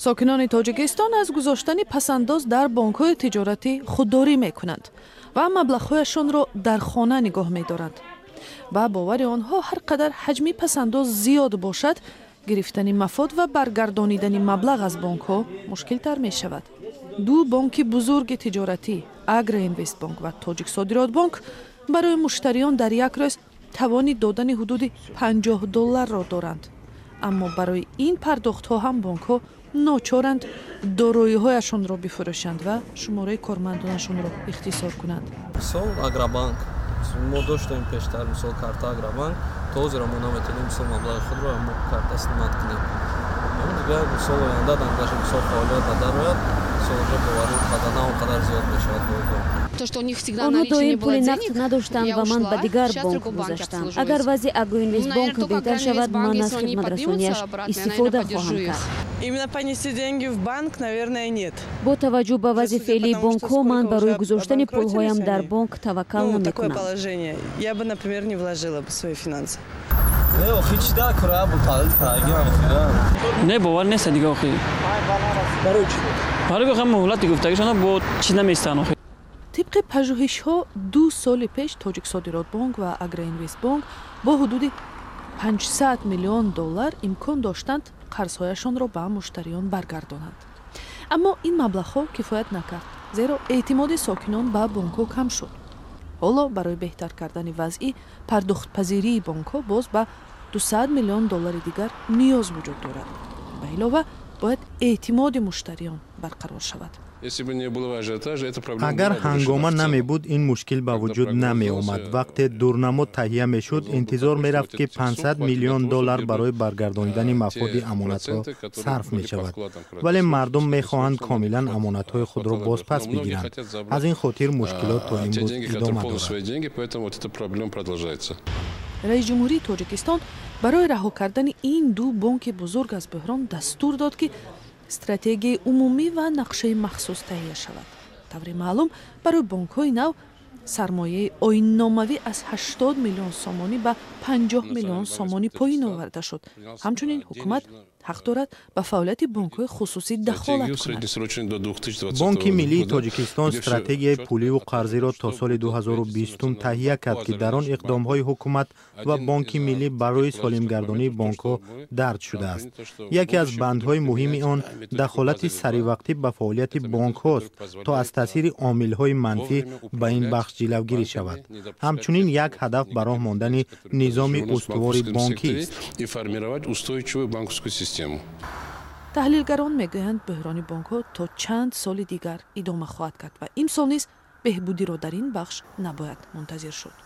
Сокинони Тоҷикистон аз гузоштани пасандоз дар бонкҳои тиҷоратӣ худдорӣ мекунанд ва маблағҳояшонро дар хона нигоҳ медоранд. Ба бовари онҳо, ҳар қадар ҳаҷми пасандоз зиёд бошад, гирифтани мафод ва баргардонидани маблағ аз бонкҳо мушкилтар мешавад. Ду бонки бузурги тиҷоратӣ, Агроинвестбонк ва Тоҷиксодиротбонк, барои муштариён дар як рӯз тавони додани ҳудуди 50 долларро доранд. Аммо барои ин пардохтҳо ҳам бонкҳо ночоранд дороиҳояшонро бифурӯшанд ва шумораи кормандонашонро ихтисор кунанд. Мисол, Агробанк, мо доштем пештар, мисол, карта Агробанк, то ҳозира мо наметавонем, мисол, маблағи худро мо карта снимать кунем. Дигар, мисол, оянда даже, мисол, фаъолият ба дарояд, мисол, уже боварӣ қадар на он қадар зиёд мешавад. Онҳо доим пули нақд надоштанд ва ман ба дигар бонк гузаштам. Агар вазъи Агроинвестбонк беҳтар шавад, ман аз хидматрасонияш истифода хоҳам кард. Именно понести деньги в банк, наверное, нет. Бо таваҷҷӯҳ ба вазъи феълии бонкҳо, ман барои гузоштани пулҳоям дар бонк таваккал Ну, такое намекунам. положение. Я бы, например, не вложила бы свои финансы. Не, охи, чӣ дар кора бу таҳлил карагиам охира? Не, бовар нест дига, охи. Барои чӣ? Барои охи, муҳлати гуфтагишона бо чӣ наместан, охи. Тибқи пажӯҳишҳо, 2 соли пеш Тоҷиксодиротбонк ва Агроинвестбонк бо ҳудуди 500 миллион доллар имкон доштанд қарзҳояшонро ба муштариён баргардонанд. Аммо ин маблағҳо кифоят накард, зеро эътимоди сокинон ба бонкҳо кам шуд. Ҳоло барои беҳтар кардани вазъи пардохтпазирии бонкҳо боз ба 200 миллион доллари дигар ниёз вуҷуд дорад. Ба илова, бояд эътимоди муштариён барқарор шавад. Агар ҳангома намебуд, ин мушкил ба вуҷуд намеомад. Вақте дурнамо таҳия мешуд, интизор мерафт, ки 500 миллион доллар барои баргардонидани мафоди амонатҳо сарф мешавад, вале мардум мехоҳанд комилан амонатҳои худро бозпас бигиранд. Аз ин хотир мушкилот то имрӯз идома дорад. Раиси ҷумҳурии Тоҷикистон барои раҳо кардани ин ду бонки бузург аз буҳрон дастур дод, ки стратегияи умумӣ ва нақшаи махсус таҳия шавад. Тавре маълум, барои бонкҳои нав сармояи оинномавӣ аз 80 миллион сомонӣ ба 50 миллион сомонӣ поин оварда шуд. Ҳамчунин ҳукумат ҳақ дорад ба фаъолияти бонкҳои хусусӣ дахолат кунад. Бонки миллии Тоҷикистон стратегияи пуливу қарзиро то соли 2020 таҳия кард, ки дар он иқдомҳои ҳукумат ва Бонки миллӣ барои солимгардонии бонкҳо дарҷ шудааст. Яке аз бандҳои муҳими он дахолати саривақтӣ ба фаъолияти бонкҳост, то аз таъсири омилҳои манфӣ ба ин бахш ҷилавгирӣ шавад. Ҳамчунин як ҳадаф ба роҳ мондани низоми устувори бонкист. Таҳлилгарон мегӯянд, буҳрони бонкҳо то чанд соли дигар идома хоҳад кард ва имсол низ беҳбудиро дар ин бахш набояд мунтазир шуд.